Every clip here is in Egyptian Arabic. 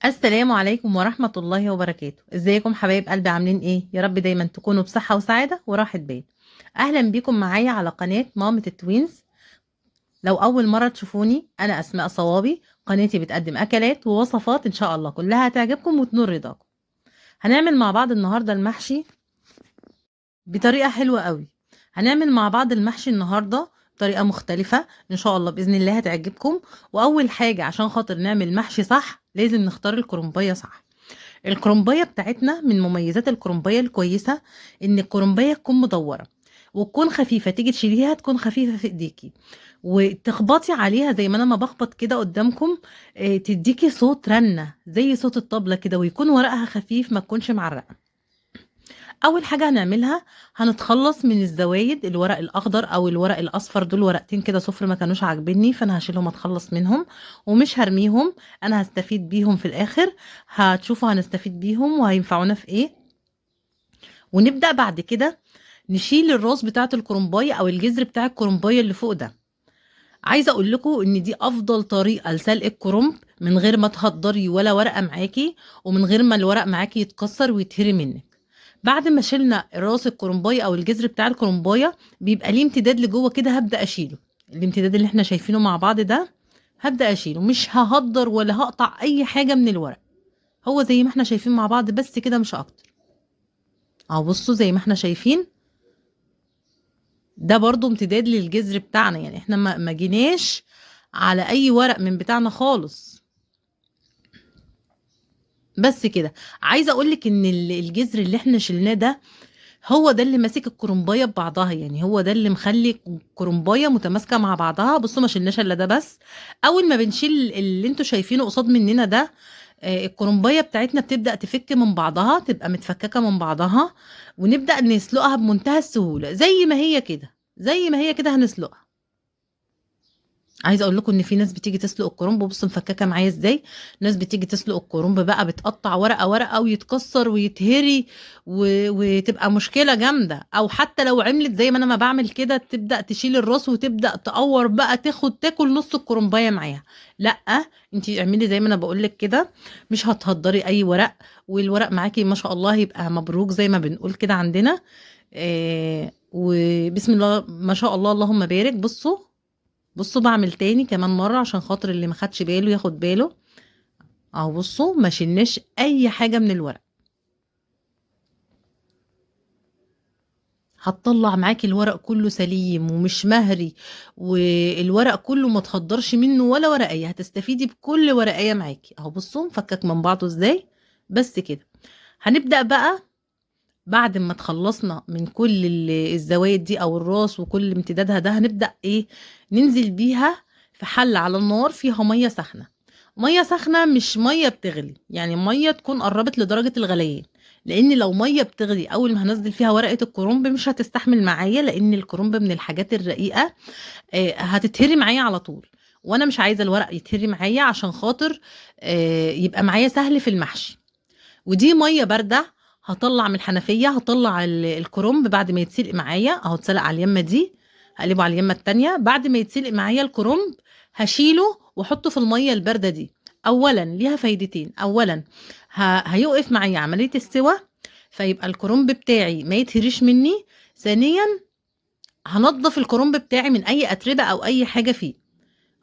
السلام عليكم ورحمة الله وبركاته. ازيكم حبايب قلبي، عاملين ايه؟ يا رب دايما تكونوا بصحة وسعادة وراحة بال. اهلا بيكم معايا على قناة مامة ال twins. لو اول مرة تشوفوني، انا اسماء صوابي، قناتي بتقدم اكلات ووصفات ان شاء الله كلها هتعجبكم وتنور رضاكم. هنعمل مع بعض النهاردة المحشي بطريقة حلوة قوي. هنعمل مع بعض المحشي النهاردة بطريقة مختلفة ان شاء الله بإذن الله هتعجبكم. واول حاجة عشان خاطر نعمل محشي صح لازم نختار الكرنباية صح. الكرنباية بتاعتنا من مميزات الكرنباية الكويسة ان الكرنباية تكون مدورة وتكون خفيفة، تيجي تشيليها تكون خفيفة في ايديكي وتخبطي عليها زي ما انا ما بخبط كده قدامكم، تديكي صوت رنة زي صوت الطبلة كده، ويكون ورقها خفيف ما تكونش معرقة. اول حاجة هنعملها هنتخلص من الزوايد، الورق الاخضر او الورق الاصفر، دول ورقتين كده صفر ما كانوش عاجبني فانا هشيلهم اتخلص منهم ومش هرميهم، انا هستفيد بيهم في الاخر، هتشوفوا هنستفيد بيهم وهينفعونا في ايه. ونبدأ بعد كده نشيل الراس بتاعة الكرنباية او الجذر بتاع الكرنباية اللي فوق ده. عايزة اقول لكم ان دي افضل طريقة لسلق الكرنب من غير ما تهدري ولا ورقة معاكي، ومن غير ما الورق معاكي يتكسر ويتهري منك. بعد ما شلنا راس الكرنبايه او الجذر بتاع الكرنبايه بيبقى ليه امتداد لجوه كده، هبدا اشيله. الامتداد اللي احنا شايفينه مع بعض ده هبدا اشيله، مش ههدر ولا هقطع اي حاجة من الورق، هو زي ما احنا شايفين مع بعض بس كده مش اكتر. اهو بصوا زي ما احنا شايفين ده برضو امتداد للجذر بتاعنا، يعني احنا ما جيناش على اي ورق من بتاعنا خالص بس كده. عايزه اقولك ان الجذر اللي احنا شلناه ده هو ده اللي ماسك الكرنبايه ببعضها، يعني هو ده اللي مخلي الكرنبايه متماسكة مع بعضها. بصوا ما شلناش الا ده بس. اول ما بنشيل اللي انتوا شايفينه قصاد مننا ده، الكرنبايه بتاعتنا بتبدا تفك من بعضها، تبقى متفككه من بعضها، ونبدا نسلقها بمنتهى السهولة زي ما هي كده، زي ما هي كده هنسلقها. عايزه اقول لكم ان في ناس بتيجي تسلق الكرنب، بصوا مفككة معايا ازاي، ناس بتيجي تسلق الكرنب بقى بتقطع ورقة ورقة ويتكسر ويتهري وتبقى مشكلة جامدة، او حتى لو عملت زي ما انا ما بعمل كده تبدا تشيل الراس وتبدا تقور بقى، تاكل نص الكرنبايه معاها. لا انتي اعملي زي ما انا بقول لك كده، مش هتهدري اي ورق، والورق معاكي ما شاء الله هيبقى مبروك زي ما بنقول كده عندنا. وبسم الله ما شاء الله اللهم بارك. بصوا بعمل تاني كمان مرة عشان خاطر اللي ما خدش باله ياخد باله. اهو بصوا ما شلناش اي حاجة من الورق، هتطلع معاكي الورق كله سليم ومش مهري، والورق كله ما تهدرش منه ولا ورقية، هتستفيدي بكل ورقية معاكي. اهو بصوا مفكك من بعضه ازاي بس كده. هنبدأ بقى بعد ما تخلصنا من كل الزوايد دي او الراس وكل امتدادها ده، هنبدأ ايه؟ ننزل بيها في حلة على النار فيها مية سخنة، مية سخنة مش مية بتغلي، يعني مية تكون قربت لدرجة الغليان، لان لو مية بتغلي اول ما هنزل فيها ورقة الكرنب مش هتستحمل معايا، لان الكرنب من الحاجات الرقيقة، هتتهري معايا على طول، وانا مش عايزة الورق يتهري معايا عشان خاطر يبقى معايا سهل في المحشي. ودي مية باردة هطلع من الحنفية، هطلع الكرنب بعد ما يتسلق معايا، اهو اتسلق على اليمة دي، هقلبه على اليمة التانية. بعد ما يتسلق معايا الكرنب هشيله واحطه في المية الباردة دي. اولا ليها فايدتين، اولا هيوقف معايا عملية السوى فيبقى الكرنب بتاعي ما يتهريش مني، ثانيا هنضف الكرنب بتاعي من اي اتربة او اي حاجة فيه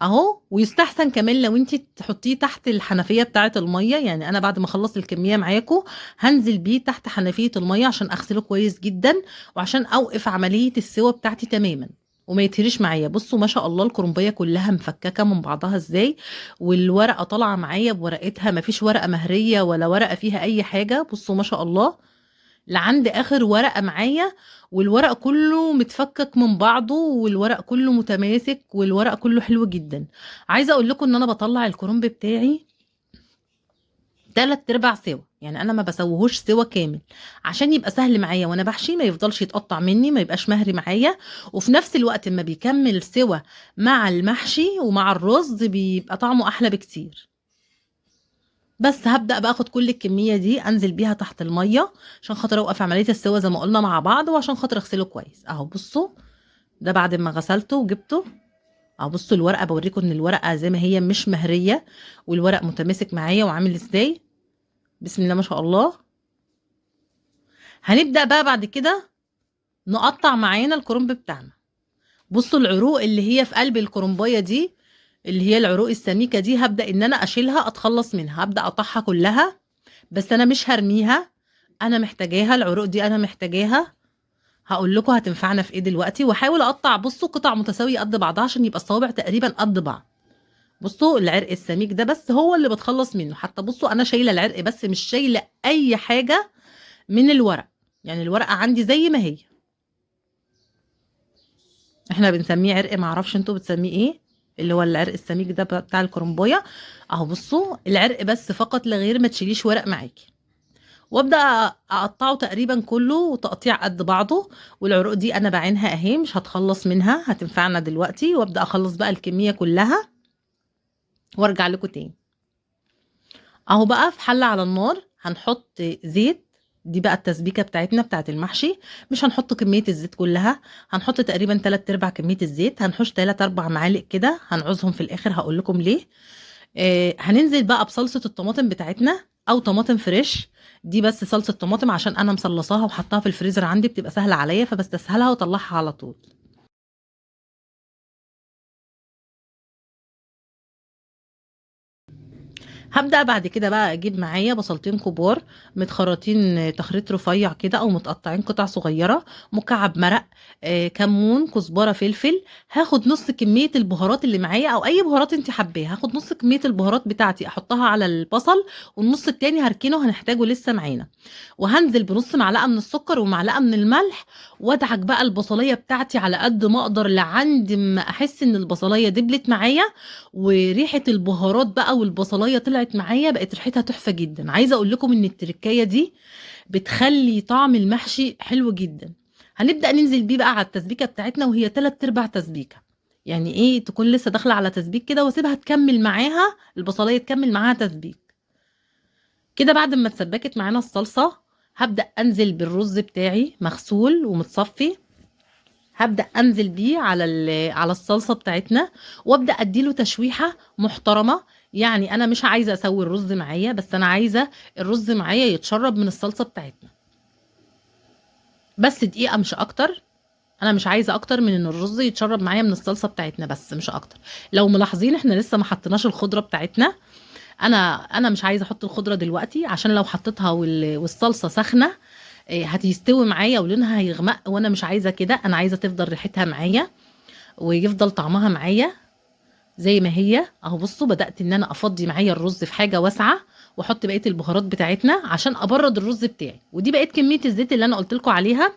اهو. ويستحسن كمان لو انتي تحطيه تحت الحنفية بتاعه المية، يعني انا بعد ما اخلص الكمية معاكم هنزل بيه تحت حنفية المية عشان اغسله كويس جدا، وعشان اوقف عملية السوى بتاعتي تماما وما يتهريش معايا. بصوا ما شاء الله الكرنبيه كلها مفككة من بعضها ازاي، والورقة طالعه معايا بورقتها، ما فيش ورقة مهريه ولا ورقة فيها اي حاجة. بصوا ما شاء الله لعند اخر ورقة معايا، والورق كله متفكك من بعضه، والورق كله متماسك، والورق كله حلو جدا. عايزه اقول لكم ان انا بطلع الكرنب بتاعي 3/4 سوا، يعني انا ما بسويهوش سوا كامل عشان يبقى سهل معايا وانا بحشي، ما يفضلش يتقطع مني، ما يبقاش مهري معايا، وفي نفس الوقت ما بيكمل سوا مع المحشي ومع الرز بيبقى طعمه احلى بكتير. بس هبدأ بقى اخد كل الكمية دي انزل بيها تحت المية عشان خاطر اوقف عملية السوا زي ما قلنا مع بعض، وعشان خاطر اغسله كويس. اهو بصوا ده بعد ما غسلته وجبته اهو بصوا الورقة، بوريكم ان الورقة زي ما هي مش مهريه، والورق متماسك معايا وعامل ازاي، بسم الله ما شاء الله. هنبدا بقى بعد كده نقطع معانا الكرنب بتاعنا. بصوا العروق اللي هي في قلب الكرنبايه دي، اللي هي العروق السميكه دي، هبدا ان انا اشيلها، اتخلص منها، هبدا اقطعها كلها، بس انا مش هرميها، انا محتاجاها العروق دي، انا محتاجاها. هقول لكم هتنفعنا في ايه دلوقتي. واحاول اقطع بصوا قطع متساوية قد بعضها عشان يبقى الصوابع تقريبا قد بعض. بصوا العرق السميك ده بس هو اللي بتخلص منه، حتى بصوا انا شايله العرق بس، مش شايله اي حاجة من الورق، يعني الورقة عندي زي ما هي. احنا بنسميه عرق، معرفش انتوا بتسميه ايه، اللي هو العرق السميك ده بتاع الكرنبايه اهو. بصوا العرق بس فقط لا غير، ما تشيليش ورق معاكي. وابدا اقطعه تقريبا كله تقطيع قد بعضه. والعروق دي انا بعينها اهي، مش هتخلص منها، هتنفعنا دلوقتي. وابدا اخلص بقى الكمية كلها وارجع لكم تاني. اهو بقى في حله على النار هنحط زيت. دي بقى التسبيكه بتاعتنا بتاعت المحشي. مش هنحط كمية الزيت كلها، هنحط تقريبا 3/4 كمية الزيت، هنحوش 3-4 معالق كده، هنعوزهم في الاخر هقول لكم ليه. هننزل بقى بصلصه الطماطم بتاعتنا او طماطم fresh. دي بس صلصه طماطم عشان انا مصلصاها وحطاها في الفريزر عندي، بتبقى سهلة عليا فبستسهلها واطلعها على طول. هبدأ بعد كده بقى اجيب معايا بصلتين كبار متخرطين تخريط رفيع كده او متقطعين قطع صغيرة، مكعب مرق، كمون، كزبره، فلفل. هاخد نص كمية البهارات اللي معايا او اي بهارات انت حباها، هاخد نص كمية البهارات بتاعتي احطها على البصل، والنص التاني هركنه هنحتاجه لسه معانا. وهنزل بنص معلقه من السكر ومعلقة من الملح، وادعك بقى البصليه بتاعتي على قد ما اقدر لعند ما احس ان البصليه دبلت معايا، وريحه البهارات بقى والبصليه طلعت معايا، بقت ريحتها تحفة جدا. عايزه اقول لكم ان التركايه دي بتخلي طعم المحشي حلو جدا. هنبدا ننزل بيه بقى على التسبيكه بتاعتنا، وهي 3/4 تسبيكه، يعني ايه تكون لسه داخله على تسبيك كده، واسيبها تكمل معاها البصليه تكمل معاها تسبيك كده. بعد ما اتسبكت معانا الصلصه هبدا انزل بالرز بتاعي مغسول ومتصفي، هبدا انزل بيه على الصلصه بتاعتنا، وابدا اديله تشويحه محترمه. يعني انا مش عايزه اسوي الرز معايا، بس انا عايزه الرز معايا يتشرب من الصلصه بتاعتنا، بس دقيقة مش اكتر. انا مش عايزه اكتر من ان الرز يتشرب معايا من الصلصه بتاعتنا، بس مش اكتر. لو ملاحظين احنا لسه ما حطيناش الخضرة بتاعتنا. انا مش عايزه احط الخضرة دلوقتي، عشان لو حطيتها والصلصه سخنة هتستوي معايا ولونها هيغمق، وانا مش عايزه كده. انا عايزه تفضل ريحتها معايا ويفضل طعمها معايا زي ما هي اهو. بصوا بدات ان انا افضي معايا الرز في حاجة واسعة، واحط بقية البهارات بتاعتنا عشان ابرد الرز بتاعي. ودي بقيت كمية الزيت اللي انا قلت لكم عليها.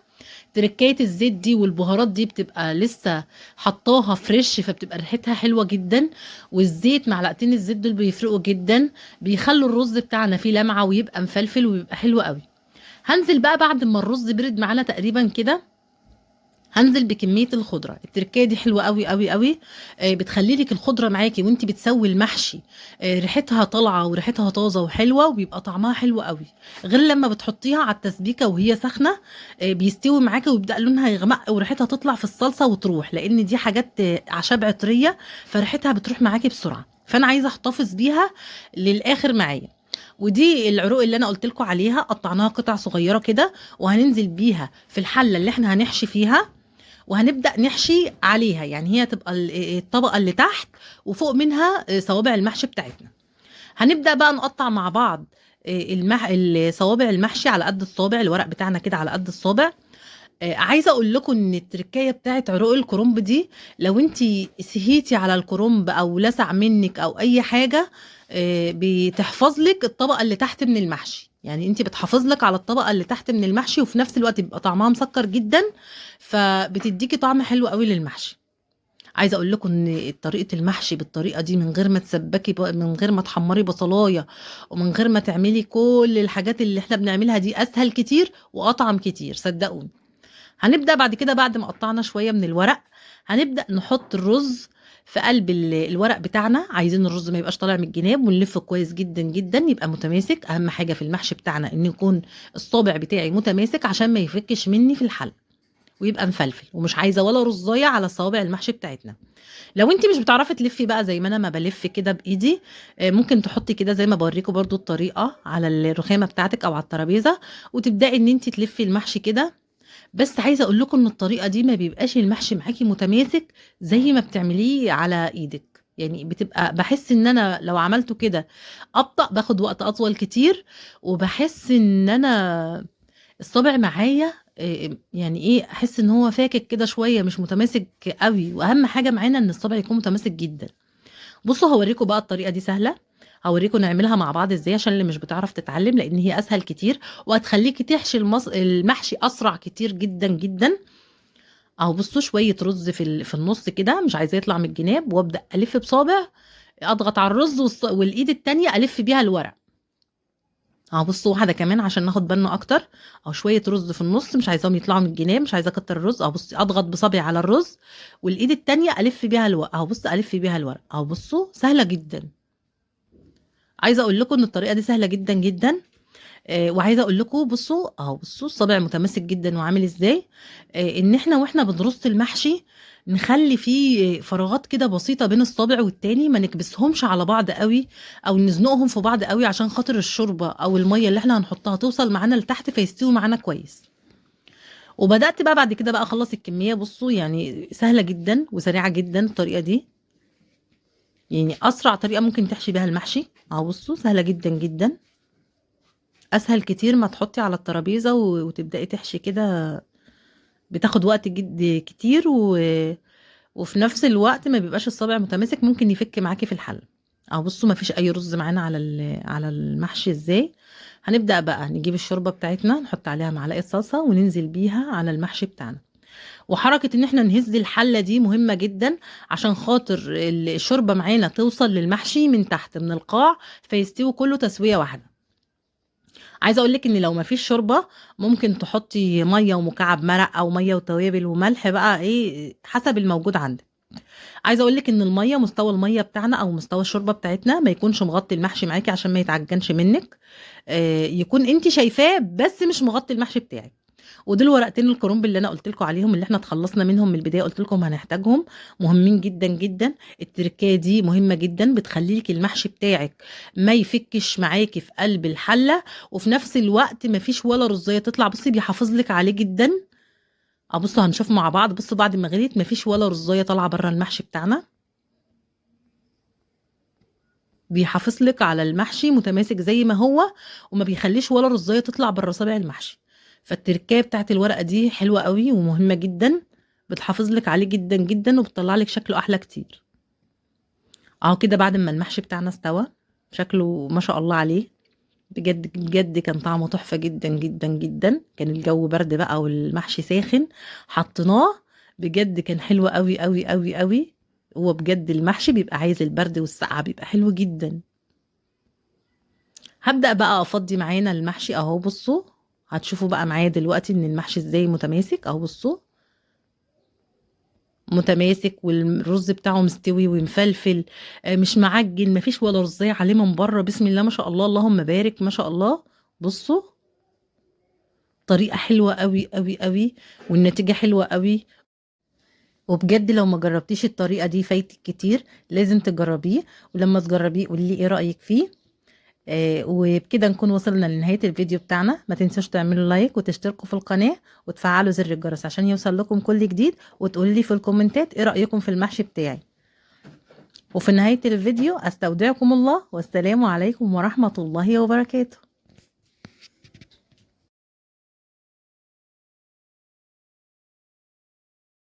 تركايه الزيت دي والبهارات دي بتبقى لسه حطاها فريش، فبتبقى ريحتها حلوة جدا. والزيت معلقتين الزيت دول بيفرقوا جدا، بيخلوا الرز بتاعنا فيه لمعة ويبقى مفلفل ويبقى حلو قوي. هنزل بقى بعد ما الرز برد معانا تقريبا كده، هنزل بكمية الخضرة. التركايه دي حلوة قوي قوي قوي، بتخلي لك الخضرة معاكي وانت بتسوي المحشي، ريحتها طالعه وريحتها طازة وحلوه، وبيبقى طعمها حلو قوي، غير لما بتحطيها على التسبيكه وهي سخنة، بيستوي معاكي ويبدا لونها يغمق وريحتها تطلع في الصلصه وتروح، لان دي حاجات اعشاب عطريه فريحتها بتروح معاكي بسرعة. فانا عايزه احتفظ بيها للاخر معايا. ودي العروق اللي انا قلت لكم عليها، قطعناها قطع صغيرة كده، وهننزل بيها في الحلة اللي احنا هنحشي فيها، وهنبدأ نحشي عليها. يعني هي تبقى الطبقة اللي تحت وفوق منها صوابع المحشي بتاعتنا. هنبدأ بقى نقطع مع بعض صوابع المحشي على قد الصابع، الورق بتاعنا كده على قد الصابع. عايزه اقول لكم ان التركايه بتاعت عروق الكرنب دي، لو انت سهيتي على الكرنب او لسع منك او اي حاجة، بتحفظ لك الطبقة اللي تحت من المحشي. يعني انت بتحافظ لك على الطبقة اللي تحت من المحشي، وفي نفس الوقت بيبقى طعمها مسكر جدا، فبتديكي طعم حلو قوي للمحشي. عايزه اقول لكم ان طريقه المحشي بالطريقة دي، من غير ما تسبكي، من غير ما تحمري بصلايه، ومن غير ما تعملي كل الحاجات اللي احنا بنعملها دي، اسهل كتير واطعم كتير صدقوني. هنبدا بعد كده، بعد ما قطعنا شوية من الورق، هنبدا نحط الرز في قلب الورق بتاعنا. عايزين الرز ما يبقاش طالع من الجناب، ونلفه كويس جدا جدا يبقى متماسك. اهم حاجة في المحشي بتاعنا ان يكون الصابع بتاعي متماسك عشان ما يفكش مني في الحلة. ويبقى مفلفل، ومش عايزه ولا رزايه على صوابع المحشي بتاعتنا. لو انت مش بتعرفي تلفي بقى زي ما انا ما بلف كده بايدي، ممكن تحطي كده زي ما بوريكم برضو الطريقة على الرخامه بتاعتك او على الترابيزة، وتبداي ان انت تلفي المحشي كده. بس عايزه اقول لكم ان الطريقة دي ما بيبقاش المحشي معاكي متماسك زي ما بتعمليه على ايدك، يعني بتبقى بحس ان انا لو عملته كده ابطأ، باخد وقت اطول كتير، وبحس ان انا الصابع معايا يعني ايه، احس ان هو فاكك كده شوية، مش متماسك قوي. واهم حاجة معانا ان الصابع يكون متماسك جدا. بصوا هوريكم بقى الطريقة دي سهلة، هوريكم نعملها مع بعض ازاي عشان اللي مش بتعرف تتعلم، لان هي اسهل كتير وهتخليكي تحشي المحشي اسرع كتير جدا جدا. اهو بصوا شوية رز في النص كده، مش عايزاه يطلع من الجناب، وابدا الف بصابع، اضغط على الرز والايد التانية الف بيها الورق. اهو بصوا واحدة كمان عشان ناخد بالنا اكتر. اهو شوية رز في النص، مش عايزاهم يطلعوا من الجناب، مش عايزه اكتر الرز. اهو بصي اضغط بصابعي على الرز والايد التانية الف بيها الورق. اهو بصوا الف بيها الورق. اهو بصوا سهلة جدا. عايزه اقول لكم ان الطريقة دي سهلة جدا جدا. وعايزه اقول لكم بصوا اهو، بصوا الصابع متماسك جدا وعامل ازاي. ان احنا واحنا بنرص المحشي نخلي فيه فراغات كده بسيطة بين الصابع والتاني، ما نكبسهمش على بعض قوي او نزنقهم في بعض قوي، عشان خاطر الشوربة او المية اللي احنا هنحطها توصل معانا لتحت فيستوي معانا كويس. وبدات بقى بعد كده بقى اخلص الكمية. بصوا يعني سهلة جدا وسريعة جدا الطريقة دي، يعني اسرع طريقه ممكن تحشي بيها المحشي. اهو بصوا سهلة جدا جدا، اسهل كتير ما تحطي على الترابيزة وتبداي تحشي كده، بتاخد وقت جد كتير وفي نفس الوقت ما بيبقاش الصابع متماسك، ممكن يفك معاكي في الحلة. اهو بصوا ما فيش اي رز معانا على المحشي ازاي. هنبدا بقى نجيب الشوربة بتاعتنا، نحط عليها معلقه صلصه وننزل بيها على المحشي بتاعنا. وحركه ان احنا نهز الحلة دي مهمة جدا عشان خاطر الشوربة معانا توصل للمحشي من تحت من القاع، فيستوي كله تسويه واحدة. عايزه اقول لك ان لو ما فيش شوربة ممكن تحطي مية ومكعب مرق او مية وتوابل وملح بقى، ايه حسب الموجود عندك. عايزه اقول لك ان المية، مستوى المية بتاعنا او مستوى الشوربة بتاعتنا ما يكونش مغطي المحشي معاكي عشان ما يتعجنش منك، يكون انت شايفاه بس مش مغطي المحشي بتاعك. ودول ورقتين الكرنب اللي انا قلت لكم عليهم، اللي احنا اتخلصنا منهم من البداية، قلت لكم هنحتاجهم، مهمين جدا جدا. التركايه دي مهمة جدا، بتخلي لك المحشي بتاعك ما يفكش معاكي في قلب الحلة، وفي نفس الوقت ما فيش ولا رزايه تطلع. بصي بيحافظ لك عليه جدا. بصوا هنشوف مع بعض. بصوا بعد ما غليت ما فيش ولا رزايه طالعه بره المحشي بتاعنا، بيحافظ لك على المحشي متماسك زي ما هو، وما بيخليش ولا رزايه تطلع بره صابع المحشي. فالتركايه بتاعت الورقة دي حلوة قوي ومهمة جدا، بتحافظ لك عليه جدا جدا وبتطلع لك شكله احلى كتير. اهو كده بعد ما المحشي بتاعنا استوى، شكله ما شاء الله عليه بجد بجد، كان طعمه تحفة جدا جدا جدا. كان الجو برد بقى والمحشي ساخن، حطيناه بجد كان حلو قوي قوي قوي قوي. هو بجد المحشي بيبقى عايز البرد والسقعه، بيبقى حلو جدا. هبدأ بقى افضي معانا المحشي اهو. بصوا هتشوفوا بقى معايا دلوقتي ان المحشي ازاي متماسك اهو. بصوا متماسك، والرز بتاعه مستوي ومفلفل، مش معجن، مفيش ولا رزايه عليه من بره. بسم الله ما شاء الله، اللهم بارك ما شاء الله. بصوا طريقه حلوة قوي قوي قوي، والنتيجة حلوة قوي. وبجد لو ما جربتيش الطريقة دي فايتك كتير، لازم تجربيه، ولما تجربيه قولي لي ايه رايك فيه. وبكده نكون وصلنا لنهاية الفيديو بتاعنا. ما تنسوش تعملوا like وتشتركوا في القناة وتفعلوا زر الجرس عشان يوصل لكم كل جديد، وتقولوا لي في الكومنتات ايه رأيكم في المحشي بتاعي. وفي نهاية الفيديو استودعكم الله، والسلام عليكم ورحمة الله وبركاته.